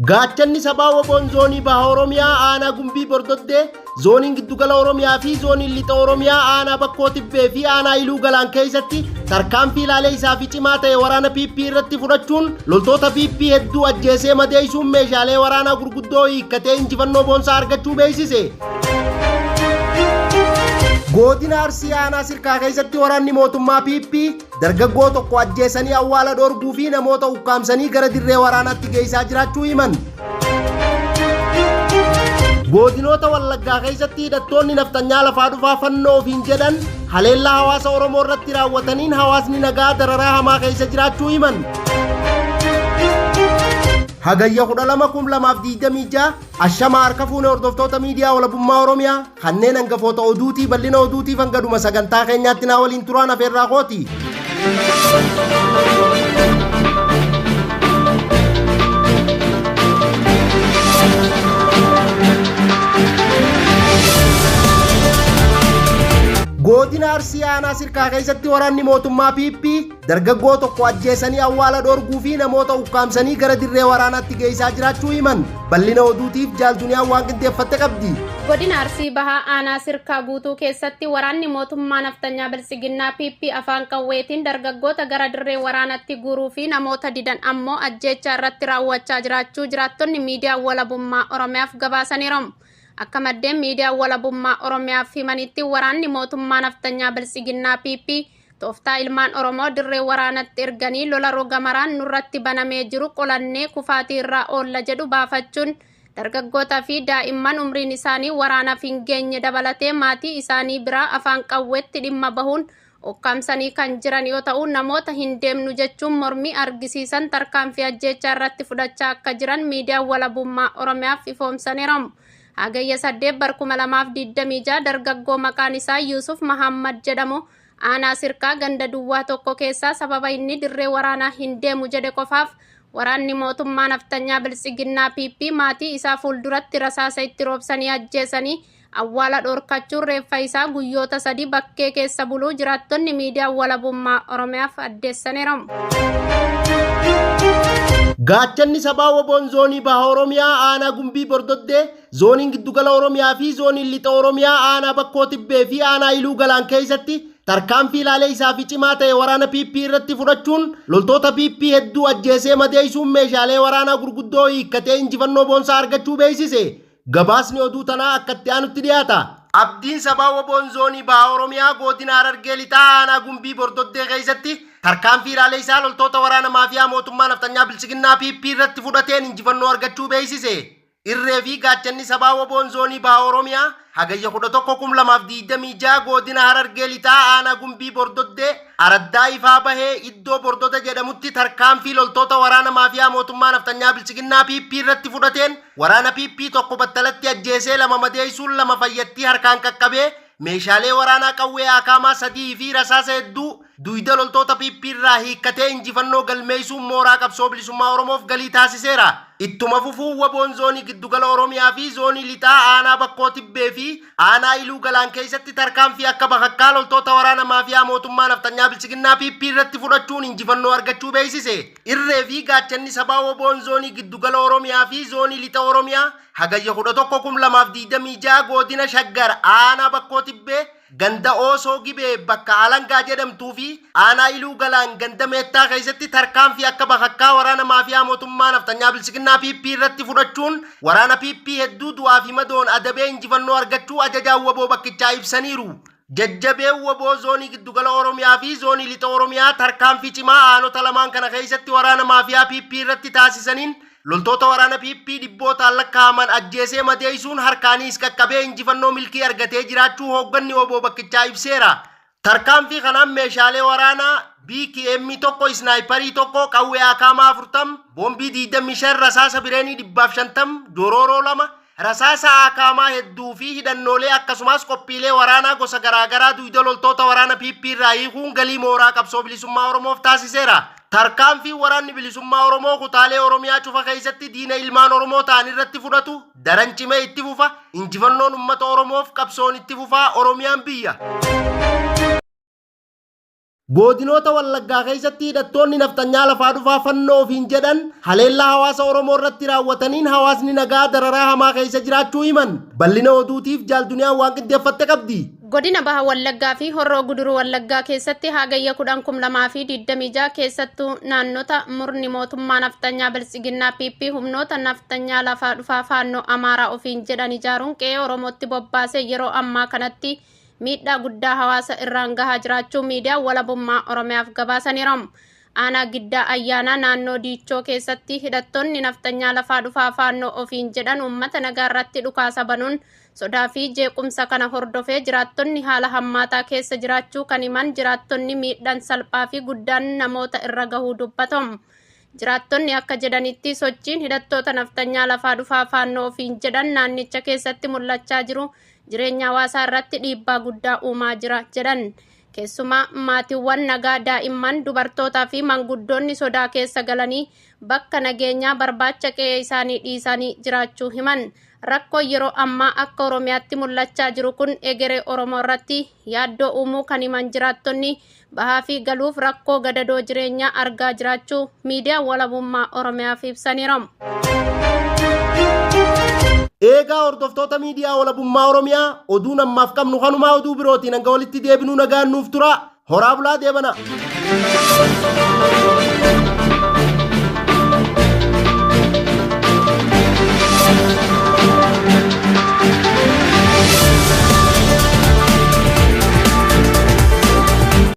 Gaachanni Sabaa Woboon Zoonii Baha Oromiyaa Aanaa Gumbii Bordoddee, Zooniin Giddugala Oromiyaa fi Zooniin Lixa Oromiyaa Aanaa Bakkoo Tibbee fi Aanaa Iluu Galaan keessatti tarkaanfii ilaalee isaa fi cimaa ta'e waraana PP irratti fudhachuun loltoota PP hedduu ajjeesee madeessuun meeshaalee waraanaa gurguddoo hiikkatee injifannoo boonsaa argachuu beeksise. Godina Arsii Aanaa Sirkaa keessatti waraanni mootummaa PP Dargaggoo tokko ajjeesanii awwaala dhoorguu fi namoota ukkaamsanii gara dirree waraanaatti geessaa jiraachuu himan. Godinoota Wallaggaa keessatti hidhattoonni nafxanyaa lafaa dhufaa fannoo ofiin jedhan haleellaa hawaasa Oromoo irratti raawwataniin hawaasni nagaa dararaa hamaa keessa jiraachuu himan. Hagayya 12,2026 Ashamaa harka fuune hordoftoota miidiyaa walabummaa Oromiyaa kanneen hangafoota oduutii bal'ina oduutiif hanga dhuma sagantaa keenyaatti naa waliin turaan afeerraa kooti. Godina Arsii Aanaa Sirkaa keessatti waraanni mootummaa PP Dargaggoo tokko ajjeesanii awwaala dhoorguu fi namoota ukkaamsanii gara dirree waraanaatti geessaa jiraachuu himan. Bal'ina oduutiif Jaal Duniyaan waan qindeeffatte qabdi. Godina Arsii Bahaa Aanaa Sirkaa Guutuu keessatti waraanni mootummaa naftanyaa Biltsiginnaa PP afaan qawweetiin dargaggoota gara dirree waraanatti guuruu fi namoota didan ammoo ajjeechaa irratti raawwachaa jiraachuu jiraattonni miidiyaa walabummaa Oromiyaaf gabaasaniiru. Akka maddeen miidiyaa walabummaa Oromiyaaf himanitti waraanni mootummaa naftanyaa Biltsiginnaa PP Tooftaa ilmaan Oromoo dirree waraanatti erganii lola roga maraan nurratti banamee jiru qolannee kufaatii irraa oolla jedhu baafachuun dargaggoota fi daa'imman umriin isaanii waraanaaf hin geenye dabalatee maatii isaanii biraa afaan qawweetti dhimma bahuun ukkaamsanii kan jiran yoo ta'u namoota hin deemnu jechuun mormii argisiisan tarkaanfii ajjeechaa irratti fudhachaa akka jiran miidiyaan walabummaa Oromiyaaf ifoomsaniiru. Hagayya 8 bar 2026 dargaggoo maqaan isaa Yuusuf Mahammad jedhamu Aanaa Sirkaa ganda duwwaa tokko keessaa sababa inni dirree waraanaa hin deemu jedhe qofaaf waraanni mootummaa naftanyaa Biltsiginnaa PP maatii isaa fuulduratti rasaasa itti roobsanii ajjeesanii awwaala dhorkachuun reeffa isaa guyyoota sadii bakkee keessa buluu jiraattonni miidiyaa walabummaa Oromiyaaf addeessaniiru. Gaachanni Sabaa Woboon Zoonii Baha Oromiyaa Aanaa Gumbii Bordoddee, Zooniin Giddugala Oromiyaa fi Zooniin Lixa Oromiyaa Aanaa Bakkoo Tibbee fi Aanaa Iluu Galaan keessatti tarkaanfii ilaalee isaa fi cimaa ta'e waraana PP irratti fudhachuun loltoota PP hedduu ajjeesee madeessuun meeshaalee waraanaa gurguddoo hiikkatee injifannoo boonsaa argachuu beeksise. Gabaasni oduu tanaa akka itti aanutti dhiyaata. Abdiin Sabaa Woboon Zoonii Baha Oromiyaa Godina Harargee Lixaa Aanaa Gumbii Bordoddee keessatti tarkaanfii ilaalee isaa loltoota waraana maafiyaa mootummaa nafxanyaa Biltsiginnaa PP irratti fudhateen injifannoo argachuu beeksise. Irree fi gaachanni sabaa Woboon Zoonii Baha Oromiyaa Hagayya 11,2026 Godina Harargee Lixaa Aanaa Gumbii Bordoddee Araddaa Ifaa Bahee iddoo Bordoda jedhamutti tarkaanfii loltoota waraana maafiyaa mootummaa nafxanyaa Biltsiginnaa PP irratti fudhateen waraana PP tokko battalatti ajjeesee lama madeessuun lama fayyattii harkaan qaqqabee meeshaalee waraanaa qawwee Akaamaa 3 fi rasaasa hedduu duyda loltoota PP irraa hiikkatee injifannoo galmeessuun mooraa qabsoo bilisummaa Oromoof galii taasiseera. Ittuma fufuun Waboon Zoonii Giddugala Oromiyaa fi Zoonii Lixaa Aanaa Bakkoo Tibbee fi Aanaa Iluu Galaan keessatti tarkaanfii akka bakakkaa loltoota waraana maafiyaa mootummaa nafxanyaa Biltsiginnaa PP irratti fudhachuun injifannoo argachuu beeksise. Irree fi gaachanni sabaa Waboon Zoonii Giddugala Oromiyaa fi Zoonii Lixa Oromiyaa Hagayya 11,2026 Godina Shaggar Aanaa Bakkoo Tibbee Ganda Oosoo Gibee bakka Alangaa jedhamtuu fi Aanaa Iluu Galaan ganda Meettaa keessatti tarkaanfii akka bakakkaa waraana maafiyaa mootummaa nafxanyaa Biltsiginnaa PP irratti fudhachuun waraana PP hedduu du'aa fi madoon adabee injifannoo argachuu ajajaan wbo bakkichaa ibsaniiru. Jajjabeen wbo Zoonii Giddugala Oromiyaa fi Zoonii Lixa Oromiyaa tarkaanfii cimaa aanota lamaan kana keessatti waraana maafiyaa PP irratti taasisaniin Loltoota waraana PP dhibbootaan lakkaa'aman ajjeesee madeessuun harkaaniis qaqqabee injifannoo milkii argatee jiraachuu hoogganni wbo bakkichaa ibseera. Tarkaanfii kanaan meeshaalee waraanaa BKM 1, Isnaayiparii 1, qawwee Akaamaa 40, boombii 25, rasaasa bireenii 150, jorooroo 2, rasaasa Akaamaa hedduu fi hidhannoolee akkasumaas qophiilee waraanaa gosa garaa garaa duyda loltoota waraana PP irraa hiikuun galii mooraa qabsoo bilisummaa Oromoof taasiseera. Tarkaanfiin waraanni bilisummaa Oromoo kutaalee Oromiyaa cufa keessatti diina ilmaan Oromoo ta'an irratti fudhatu daran cimee itti fufa. Injifannoon uummata Oromoof qabsoon itti fufa. Oromiyaan biyya. Goodinoota Wallaggaa keessatti hidhattoonni nafxanyaa lafaa dhufaa Fannoo ofiin jedhan haleellaa hawaasa Oromoo irratti raawwataniin hawaasni nagaa dararaa hamaa keessa jiraachuu himan. Bal'ina oduutiif Jaal Duniyaan waan qindeeffatte qabdi. Godina Baha Wallaggaa fi Horroo Guduruu Wallaggaa keessatti Hagayya 10, 2026 keessattuu naannota murni mootummaa nafxanyaa Biltsiginnaa PP humnoota nafxanyaa lafaa dhufaa Faannoo Amaaraa ofiin jedhan ijaaruun qe'ee Oromootti bobbaasee yeroo ammaa kanatti miidhaa guddaa hawaasa irraan gahaa jiraachuu miidiyaan Walabummaa Oromiyaaf gabaasaniiru. Aanaa Giddaa Ayyaanaa naannoo Diichoo keessatti hidhattoonni nafxanyaa lafaa dhufaa Faannoo ofiin jedhan uummata nagaa irratti dhukaasa banuun sodaa fi jeequmsa kana hordofee jiraattonni haala hammaataa keessa jiraachuu kan himan jiraattonni miidhaan salphaa fi guddaan namoota irra gahuu dubbatu. Jiraattonni akka jedhanitti sochiin hidhattoota nafxanyaa lafaa dhufaa Faannoo ofiin jedhan naannicha keessatti mul'achaa jiru jireenya hawaasaa irratti dhiibbaa guddaa uumaa jira jedhan. Keessumaa maatiiwwan nagaa, daa'imman, dubartootaa fi manguddoonni sodaa keessa galanii bakka nageenyaa barbaacha qe'ee isaanii dhiisanii jiraachuu himan. Rakkoo yeroo ammaa akka Oromiyaatti mul'achaa jiru kun egeree Oromoo irratti yaaddoo uumuu kan himan jiraattonni bahaa fi galuuf rakkoo gadadoo jireenyaa argaa jiraachuu miidiyaan Walabummaa Oromiyaaf ibsaniiru. Eegaa hordoftoota miidiyaa Walabummaa Oromiyaa, oduun ammaaf qabnu kanumaa. Oduu birootiin hanga walitti deebinuu nagaan nuuf tura. Horaa bulaa, deebana.